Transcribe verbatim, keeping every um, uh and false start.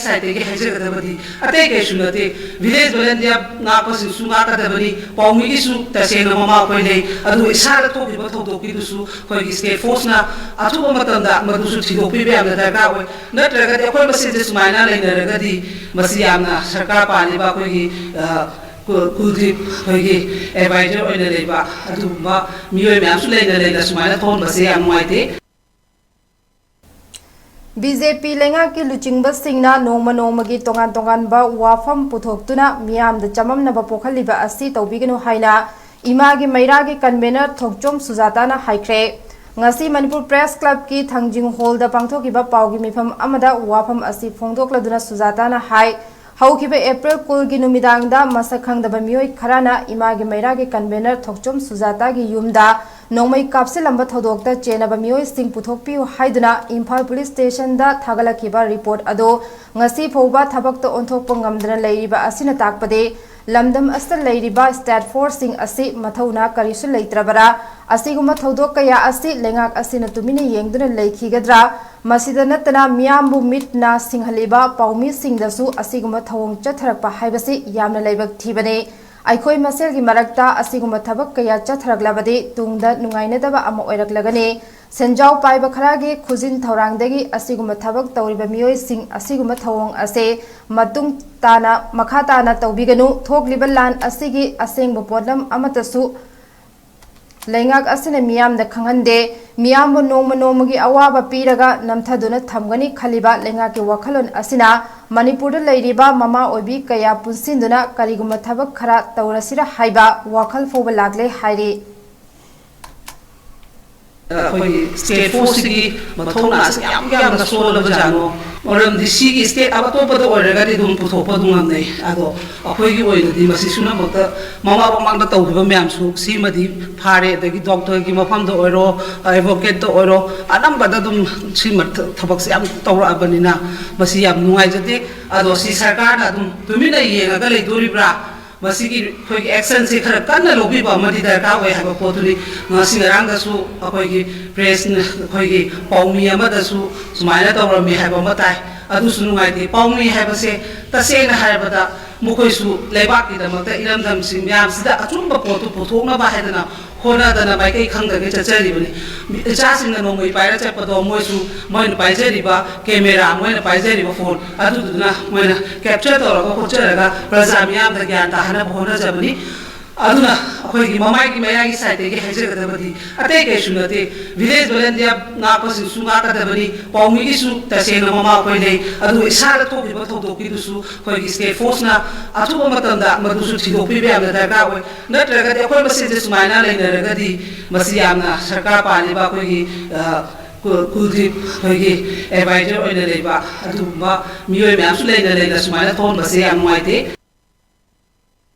ꯁꯥꯏꯠꯇꯒꯤ ꯍꯥꯏꯖꯒꯗꯕꯗꯤ ꯑꯇꯩ ꯀꯩꯁꯨ ꯅꯠꯇꯦ꯫ ꯚꯤꯂꯦꯖ ꯚꯣꯂꯟꯇꯤꯌꯔ ꯉꯥꯛꯄꯁꯤꯡꯁꯨ ꯉꯥꯛꯀꯗꯕꯅꯤ, ꯄꯥꯎꯃꯤꯒꯤꯁꯨ ꯇꯁꯦꯡꯅ ꯃꯃꯥ ꯑꯩꯈꯣꯏ ꯂꯩ꯫ ꯑꯗꯨꯒ ꯏꯁꯥꯗ ꯊꯣꯛꯈꯤꯕ ꯊꯧꯗꯣꯛꯀꯤꯗꯨꯁꯨ ꯑꯩꯈꯣꯏꯒꯤ ꯁ꯭ꯇꯦꯠ ꯐꯣꯔꯁꯅ ꯑꯊꯨꯕ ꯃꯇꯝꯗ ꯃꯗꯨꯁꯨ ꯊꯤꯗꯣꯛꯄꯤꯕ ꯌꯥꯝꯅ ꯗꯔꯀꯥꯔ ꯑꯣꯏ꯫ ꯅꯠꯇ꯭ꯔꯒꯗꯤ ꯑꯩꯈꯣꯏ ꯃꯁꯦꯟꯁꯦ ꯁꯨꯃꯥꯏꯅ ꯂꯩꯅꯔꯒꯗꯤ ꯃꯁꯤ ꯌꯥꯝꯅ ꯁꯔꯀꯥꯔ ꯄꯥꯜꯂꯤꯕ ꯑꯩꯈꯣꯏꯒꯤ, ꯑ, ꯀꯨ-, ꯀꯨꯜꯗꯤꯞ ꯑꯩꯈꯣꯏꯒꯤ ꯑꯦꯗꯚꯥꯏꯖꯔ ꯑꯣꯏꯅ ꯂꯩꯕ ꯑꯗꯨꯒꯨꯝꯕ ꯃꯤꯑꯣꯏ ꯃꯌꯥꯝꯁꯨ ꯂꯩꯅ ꯂꯩꯅ ꯁꯨꯃꯥꯏꯅ ꯊꯣꯛꯍꯟꯕꯁꯦ ꯌꯥꯝ ꯅꯨꯡꯉꯥꯏꯇꯦ꯫ ꯕꯤ ꯖꯦ ꯄꯤ ꯂꯩꯉꯥꯛꯀꯤ ꯂꯨꯆꯤꯡꯕꯁꯤꯡꯅ ꯅꯣꯡꯃ ꯅꯣꯡꯃꯒꯤ ꯇꯣꯉꯥꯟ ꯇꯣꯉꯥꯟꯕ ꯋꯥꯐꯝ ꯄꯨꯊꯣꯛꯇꯨꯅ ꯃꯤꯌꯥꯝꯗ ꯆꯃꯝꯅꯕ ꯄꯣꯛꯍꯜꯂꯤꯕ ꯑꯁꯤ ꯇꯧꯕꯤꯒꯅꯨ ꯍꯥꯏꯅ ꯏꯃꯥꯒꯤ ꯃꯩꯔꯥꯒꯤ ꯀꯟꯚꯦꯅꯔ ꯊꯣꯛꯆꯣꯝ ꯁꯨꯖꯥꯇꯥꯅ ꯍꯥꯏꯈ꯭ꯔꯦ꯫ ꯉꯁꯤ ꯃꯅꯤꯄꯨꯔ ꯄ꯭ꯔꯦꯁ ꯀ꯭ꯂꯕꯀꯤ ꯊꯥꯡꯖꯤꯡ ꯍꯣꯜꯗ ꯄꯥꯡꯊꯣꯛꯈꯤꯕ ꯄꯥꯎꯒꯤ ꯃꯤꯐꯝ ꯑꯃꯗ ꯋꯥꯐꯝ ꯑꯁꯤ ꯐꯣꯡꯗꯣꯛꯂꯗꯨꯅ ꯁꯨꯖꯥꯇꯥꯅ ꯍꯥꯏ, ꯍꯧꯈꯤꯕ ꯑꯦꯄ꯭ꯔꯤꯜ ꯀꯨꯟꯒꯤ ꯅꯨꯃꯤꯗꯥꯡꯗ ꯃꯁꯛ ꯈꯪꯗꯕ ꯃꯤꯑꯣꯏ ꯈꯔꯅ ꯏꯃꯥꯒꯤ ꯃꯩꯔꯥꯒꯤ ꯀꯟꯚꯦꯅꯔ ꯊꯣꯛꯆꯣꯝ ꯁꯨꯖꯥꯇꯥꯒꯤ ꯌꯨꯝꯗ ꯅꯣꯡꯃꯩ ꯀꯥꯞꯁꯤꯜꯂꯝꯕ ꯊꯧꯗꯣꯛꯇ ꯆꯦꯟꯅꯕ ꯃꯤꯑꯣꯏꯁꯤꯡ ꯄꯨꯊꯣꯛꯄꯤꯌꯨ ꯍꯥꯏꯗꯨꯅ ꯏꯝꯐꯥꯜ ꯄꯨꯂꯤꯁ ꯁ꯭ꯇꯦꯁꯟꯗ ꯊꯥꯒꯠꯂꯛꯈꯤꯕ ꯔꯤꯄꯣꯔꯠ ꯑꯗꯨ ꯉꯁꯤ ꯐꯥꯎꯕ ꯊꯕꯛꯇ ꯑꯣꯟꯊꯣꯛꯄ ꯉꯝꯗꯅ ꯂꯩꯔꯤꯕ ꯑꯁꯤꯅ ꯇꯥꯛꯄꯗꯤ ꯂꯝꯗꯝ ꯑꯁꯤꯗ ꯂꯩꯔꯤꯕ ꯁ꯭ꯇꯦꯠ ꯐꯣꯔꯁꯁꯤꯡ ꯑꯁꯤ ꯃꯊꯧꯅꯥ ꯀꯔꯤꯁꯨ ꯂꯩꯇ꯭ꯔꯕꯔꯥ? ꯑꯁꯤꯒꯨꯝꯕ ꯊꯧꯗꯣꯛ ꯀꯌꯥ ꯑꯁꯤ ꯂꯩꯉꯥꯛ ꯑꯁꯤꯅ ꯇꯨꯃꯤꯟꯅ ꯌꯦꯡꯗꯨꯅ ꯂꯩꯈꯤꯒꯗ꯭ꯔꯥ? ꯃꯁꯤꯗ ꯅꯠꯇꯅ ꯃꯤꯌꯥꯝꯕꯨ ꯃꯤꯠ ꯅꯥ ꯁꯤꯡꯍꯜꯂꯤꯕ ꯄꯥꯎꯃꯤꯁꯤꯡꯗꯁꯨ ꯑꯁꯤꯒꯨꯝꯕ ꯊꯧꯑꯣꯡ ꯆꯠꯊꯔꯛꯄ ꯍꯥꯏꯕꯁꯤ ꯌꯥꯝꯅ ꯂꯥꯏꯕꯛ ꯊꯤꯕꯅꯤ꯫ ꯑꯩꯈꯣꯏ ꯃꯁꯦꯜꯒꯤ ꯃꯔꯛꯇ ꯑꯁꯤꯒꯨꯝꯕ ꯊꯕꯛ ꯀꯌꯥ ꯆꯠꯊꯔꯛꯂꯕꯗꯤ ꯇꯨꯡꯗ ꯅꯨꯡꯉꯥꯏꯅꯗꯕ ꯑꯃ ꯑꯣꯏꯔꯛꯂꯒꯅꯤ꯫ ꯁꯦꯟꯖꯥꯎ ꯄꯥꯏꯕ ꯈꯔꯒꯤ ꯈꯨꯖꯤꯟ ꯊꯧꯔꯥꯡꯗꯒꯤ ꯑꯁꯤꯒꯨꯝꯕ ꯊꯕꯛ ꯇꯧꯔꯤꯕ ꯃꯤꯑꯣꯏꯁꯤꯡ ꯑꯁꯤꯒꯨꯝꯕ ꯊꯧꯑꯣꯡ ꯑꯁꯤ ꯃꯇꯨꯡ ꯇꯥꯅ, ꯃꯈꯥ ꯇꯥꯅ ꯇꯧꯕꯤꯒꯅꯨ꯫ ꯊꯣꯛꯂꯤꯕ ꯂꯥꯟ ꯑꯁꯤꯒꯤ ꯑꯁꯦꯡꯕ ꯄꯣꯠꯂꯝ ꯑꯃꯠꯇꯁꯨ ꯂꯩꯉꯥꯛ ꯑꯁꯤꯅ ꯃꯤꯌꯥꯝꯗ ꯈꯪꯍꯟꯗꯦ꯫ ꯃꯤꯌꯥꯝꯕꯨ ꯅꯣꯡꯃ ꯅꯣꯡꯃꯒꯤ ꯑꯋꯥꯕ ꯄꯤꯔꯒ ꯅꯝꯊꯗꯨꯅ ꯊꯝꯒꯅꯤ ꯈꯜꯂꯤꯕ ꯂꯩꯉꯥꯛꯀꯤ ꯋꯥꯈꯜꯂꯣꯟ ꯑꯁꯤꯅ ꯃꯅꯤꯄꯨꯔꯗ ꯂꯩꯔꯤꯕ ꯃꯃꯥ ꯑꯣꯏꯕꯤ ꯀꯌꯥ ꯄꯨꯟꯁꯤꯟꯗꯨꯅ ꯀꯔꯤꯒꯨꯝꯕ ꯊꯕꯛ ꯈꯔ ꯇꯧꯔꯁꯤꯔ ꯍꯥꯏꯕ ꯋꯥꯈꯜ ꯐꯥꯎꯕ ꯂꯥꯛꯂꯦ ꯍꯥꯏꯔꯤ꯫ ꯑꯩꯈꯣꯏꯒꯤ ꯁ꯭ꯇꯦꯠ ꯐꯣꯔꯁꯁꯤꯒꯤ ꯃꯊꯧꯅꯥꯁꯤ ꯌꯥꯝ ꯌꯥꯝꯅ ꯁꯣꯜꯂꯕꯖꯥꯠꯅꯣ꯫ ꯃꯔꯝꯗꯤ ꯁꯤꯒꯤ ꯁ꯭ꯇꯦꯠ ꯑꯇꯣꯞꯄꯗ ꯑꯣꯏꯔꯒꯗꯤ ꯑꯗꯨꯝ ꯄꯨꯊꯣꯛꯄ ꯑꯗꯨꯝ ꯉꯝꯅꯩ꯫ ꯑꯗꯣ ꯑꯩꯈꯣꯏꯒꯤ ꯑꯣꯏꯅꯗꯤ ꯃꯁꯤ ꯁꯨꯅꯃꯛꯇ ꯃꯃꯥꯡ ꯃꯃꯥꯡꯗ ꯇꯧꯈꯤꯕ ꯃꯌꯥꯝꯁꯨ ꯁꯤꯃꯗꯤ ꯐꯥꯔꯦ, ꯑꯗꯒꯤ ꯗꯣꯛꯇꯔꯒꯤ ꯃꯐꯝꯗ ꯑꯣꯏꯔꯣ, ꯑꯦꯗꯚꯣꯀꯦꯠꯇ ꯑꯣꯏꯔꯣ, ꯑꯅꯝꯕꯗ ꯑꯗꯨꯝ ꯁꯤꯃ ꯊꯕꯛꯁꯦ ꯌꯥꯝ ꯇꯧꯔꯛꯑꯕꯅꯤꯅ ꯃꯁꯤ ꯌꯥꯝ ꯅꯨꯡꯉꯥꯏꯖꯗꯦ꯫ ꯑꯗꯣ ꯁꯤ ꯁꯔꯀꯥꯔꯅ ꯑꯗꯨꯝ ꯇꯨꯃꯤꯟꯅ ꯌꯦꯡꯉꯒ ꯂꯩꯗꯣꯔꯤꯕ꯭ꯔꯥ? ꯃꯁꯤꯒꯤ ꯑꯩꯈꯣꯏꯒꯤ ꯑꯦꯛꯁꯟꯁꯤ ꯈꯔ ꯀꯟꯅ ꯂꯧꯕꯤꯕ ꯑꯃꯗꯤ ꯗꯔꯀꯥꯔ ꯑꯣꯏ ꯍꯥꯏꯕ ꯄꯣꯠꯇꯨꯅꯤ꯫ ꯉꯁꯤ ꯉꯔꯥꯡꯗꯁꯨ ꯑꯩꯈꯣꯏꯒꯤ ꯄ꯭ꯔꯦꯁ, ꯑꯩꯈꯣꯏꯒꯤ ꯄꯥꯎꯃꯤ ꯑꯃꯗꯁꯨ ꯁꯨꯃꯥꯏꯅ ꯇꯧꯔꯝꯃꯤ ꯍꯥꯏꯕ ꯑꯃ ꯇꯥꯏ꯫ ꯑꯗꯨꯁꯨ ꯅꯨꯡꯉꯥꯏꯇꯦ꯫ ꯄꯥꯎꯃꯤ ꯍꯥꯏꯕꯁꯦ ꯇꯁꯦꯡꯅ ꯍꯥꯏꯔꯕꯗ ꯃꯈꯣꯏꯁꯨ ꯂꯩꯕꯥꯛꯀꯤꯗꯃꯛꯇ, ꯏꯔꯝꯗꯝꯁꯤꯡ ꯃꯌꯥꯝꯁꯤꯗ ꯑꯆꯨꯝꯕ ꯄꯣꯠꯇꯨ ꯄꯨꯊꯣꯛꯅꯕ ꯍꯥꯏꯗꯅ ꯍꯣꯠꯅꯗꯅ ꯃꯥꯏꯀꯩ ꯈꯪꯗꯒꯩ ꯆꯠꯆꯔꯤꯕꯅꯤ꯫ ꯏꯆꯥꯁꯤꯡꯅ ꯅꯣꯡꯃꯩ ꯄꯥꯏꯔ ꯆꯠꯄꯗꯣ ꯃꯣꯏꯁꯨ ꯃꯣꯏꯅ ꯄꯥꯏꯖꯔꯤꯕ ꯀꯦꯃꯦꯔꯥ, ꯃꯣꯏꯅ ꯄꯥꯏꯖꯔꯤꯕ ꯐꯣꯟ ꯑꯗꯨꯗꯨꯅ ꯃꯣꯏꯅ ꯀꯦꯞꯆꯔ ꯇꯧꯔꯒ ꯈꯣꯠꯆꯔꯒ ꯄ꯭ꯔꯖꯥ ꯃꯤꯌꯥꯝꯗ ꯒ꯭ꯌꯥꯟ ꯇꯥꯍꯟꯅꯕ ꯍꯣꯠꯅꯖꯕꯅꯤ꯫ ꯑꯗꯨꯅ ꯑꯩꯈꯣꯏꯒꯤ ꯃꯃꯥꯏꯒꯤ ꯃꯌꯥꯒꯤ ꯁꯥꯏꯠꯇꯒꯤ ꯍꯥꯏꯖꯒꯗꯕꯗꯤ ꯑꯇꯩ ꯀꯩꯁꯨ ꯅꯠꯇꯦ꯫ Village volunteer ꯉꯥꯛꯄꯁꯤꯡꯁꯨ ꯉꯥꯛꯀꯗꯕꯅꯤ꯫ ꯄꯥꯎꯃꯤꯒꯤꯁꯨ ꯇꯁꯦꯡꯅ ꯃꯃꯥ ꯑꯩꯈꯣꯏ ꯂꯩ꯫ ꯑꯗꯨꯒ ꯏꯁꯥꯗ ꯊꯣꯛꯈꯤꯕ ꯊꯧꯗꯣꯛꯀꯤꯗꯨꯁꯨ ꯑꯩꯈꯣꯏꯒꯤ ꯁ꯭ꯇꯦꯠ ꯐꯣꯔꯁꯅ ꯑꯊꯨꯕ ꯃꯇꯝꯗ ꯃꯗꯨꯁꯨ ꯊꯤꯗꯣꯛꯄꯤꯕ ꯌꯥꯝꯅ ꯗꯔꯀꯥꯔ ꯑꯣꯏ꯫ ꯅꯠꯇ꯭ꯔꯒꯗꯤ ꯑꯩꯈꯣꯏ ꯃꯁꯦꯟꯁꯦ ꯁꯨꯃꯥꯏꯅ ꯂꯩꯅꯔꯒꯗꯤ ꯃꯁꯤ ꯌꯥꯝꯅ ꯁꯔꯀꯥꯔ ꯄꯥꯜꯂꯤꯕ ꯑꯩꯈꯣꯏꯒꯤ, ꯑ, ꯀꯨ-, ꯀꯨꯜꯗꯤꯞ ꯑꯩꯈꯣꯏꯒꯤ ꯑꯦꯗꯚꯥꯏꯖꯔ ꯑꯣꯏꯅ ꯂꯩꯕ ꯑꯗꯨꯒꯨꯝꯕ ꯃꯤꯑꯣꯏ ꯃꯌꯥꯝꯁꯨ ꯂꯩꯅ ꯂꯩꯅ ꯁꯨꯃꯥꯏꯅ ꯊꯣꯛꯍꯟꯕꯁꯦ ꯌꯥꯝ ꯅꯨꯡꯉꯥꯏꯇꯦ꯫